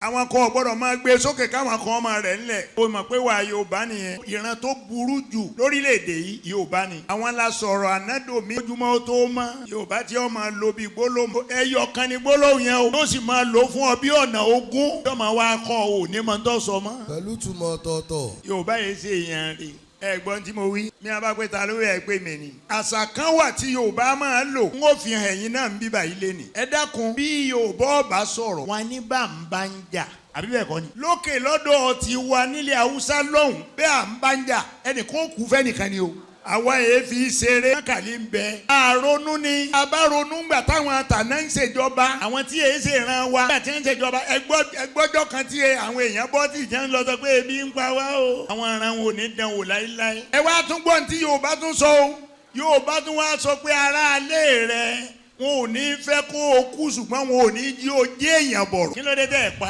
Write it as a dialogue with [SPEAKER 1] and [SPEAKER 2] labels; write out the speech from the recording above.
[SPEAKER 1] Àwọn kan ò gbọ́dọ̀ máa gbé sókè, káwọn kan máa rẹ̀ ńlẹ̀. O mọ̀ pé wà Yorùbá nìyẹn. Ìran tó burú jù lórílẹ̀‐èdè yìí, Yorùbá ni. Àwọn la sọ̀rọ̀ ànádòmí ojúmọ́ tó mọ́. Yorùbá tí ó máa lo bí gbólóhùn ẹyọ kan ní gbólóhùn yẹn o, yóò sì máa lò fún ọ bí ọ̀nà 20. Yóò máa wá kọ́ ọ ní mọ̀ tó sọ mọ́.
[SPEAKER 2] Pẹ̀lú túmọ̀ ọ̀tọ̀ọ̀tọ̀.
[SPEAKER 1] Yorùbá yìí ṣe èèyàn rè. Ẹ̀gbọ́n tí mo wí mi a bá pé ta ló yẹ pé mi ni. Àṣà kan wà tí Yorùbá máa ń lò, n ó fi hàn ẹ̀yin náà ń bíbà yìí lé ní. Ẹ dákun, bí Yorùbá ọba sọ̀rọ̀ wọn ní bá ń bá ń jà, àbí bẹ́ẹ̀ kọ́ ni? Lókè lọ́dọ̀ ti wa nílẹ̀ Haúsá lọ́hùn, bẹ́ẹ̀ à ń bá ń jà, ẹnìkan kú fẹ́nìkan ni o. Àwa yẹn fi ṣeré kàlí ń bẹ. Àrònú ni abáronú gbà táwọn àtàná ń ṣèjọba, àwọn tí èyí ṣe ràn wá. Nígbà tí ń ṣèjọba, ẹgbọ́jọ́ kan tí àwọn èèyàn bọ́ tí ìjẹun lọ sọ pé ebi ń pa wá o. Àwọn aràn wò ní dán wò láéláé. Ẹ wá tún gbọ́n tí Yorùbá tún sọ o. Yorùbá tún wá sọ pé aráalé rẹ, wọn ò ní fẹ́ kó o kú, ṣùgbọ́n wọn ò ní jí o jẹ́ èèyàn bọ̀rọ̀. Kí ló dé tẹ́ ẹ pa?